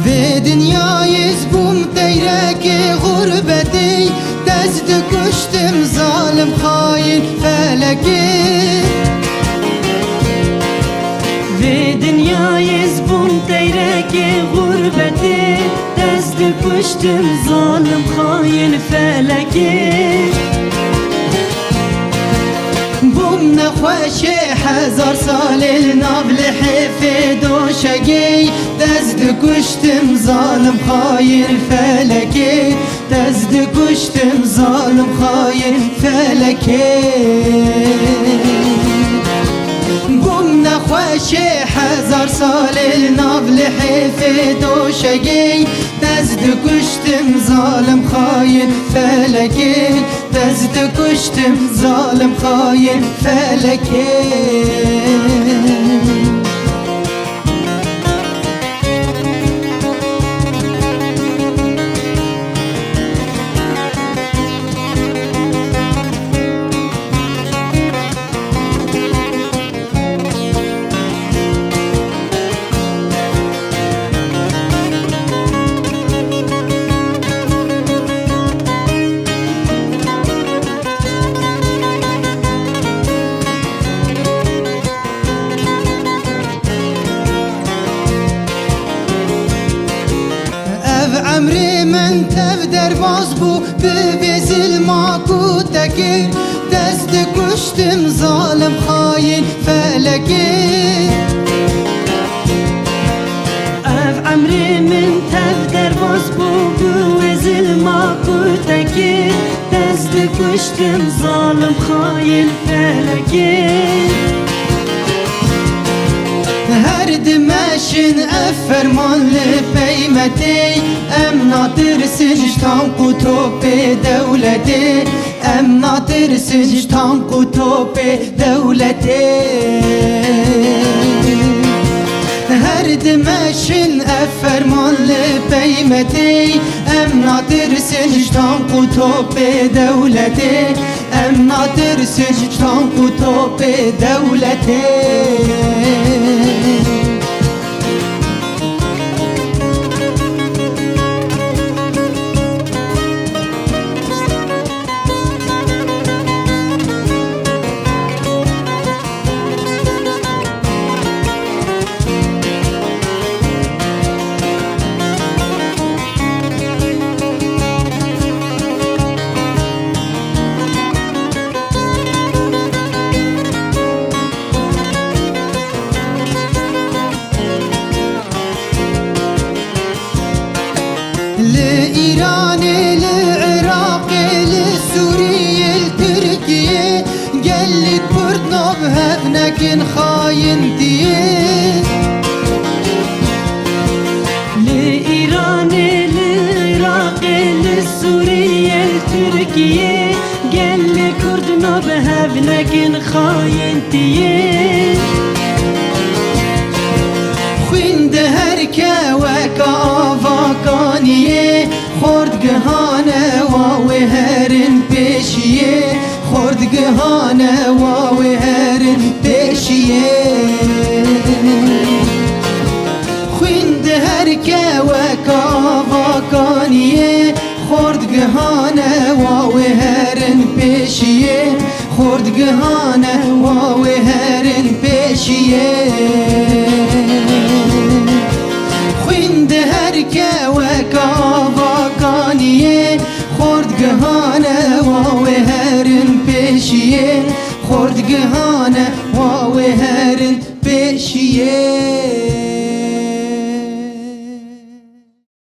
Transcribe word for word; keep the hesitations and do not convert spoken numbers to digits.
Vê dinyayê ez bûm teyrekê xurbetê, dest dikuştim zalim xayîn felekê. Vê dinyayê ez bûm teyrekê xurbetê, dest dikuştim zalim xayîn felekê. Bûm nexweşê hezar salê li nav lihêfê doşegê, dest dikuştim zalim xayîn felekê, dest dikuştim zalim xayîn felekê. Bûm nexweşê hezar salê li nav lihêfê doşegê, dest dikuştim zalim xayîn felekê, dest dikuştim zalim xayîn felekê. Ev emrê min tev derbas bû, bi vê zilma ku te kir, dest dikuştim zalim xayîn felekê. Ev emrê min tev derbas bû, bi wê zilma ku te kir, dest dikuştim zalim xayîn felekê. Her dimeşin ev ferman li pey me tê, em natirsin ji tank û topê dewletê, em natirsin ji tank û topê dewletê. Her dimeşin ev ferman li pey me tê, em natirsin ji tank û topê dewletê, em natirsin ji tank û topê dewletê. Li Îranê, li Iraqê, li Sûriyê, li Tirkiyê, gelê Kurd nav hev nekin xayintiyê. Li Îranê, li Iraqê, li Sûriyê, li Tirkiyê, gelê Kurd nav hev nekin xayintiyê. Xwîn di her keweka ava kaniyê, xort gihane wa wê herin pêşiyê, xort gihane wa wê herin pêşiyê. Xwîn di her keweka ava kaniyê, xort gihane wa wê herin pêşiyê, xort gihane wa wê herin pêşiyê. Xwîn di her keweka ava kaniyê, xort gihane wa wê herin pêşiyê, xort gihane wa wê herin pêşiyê.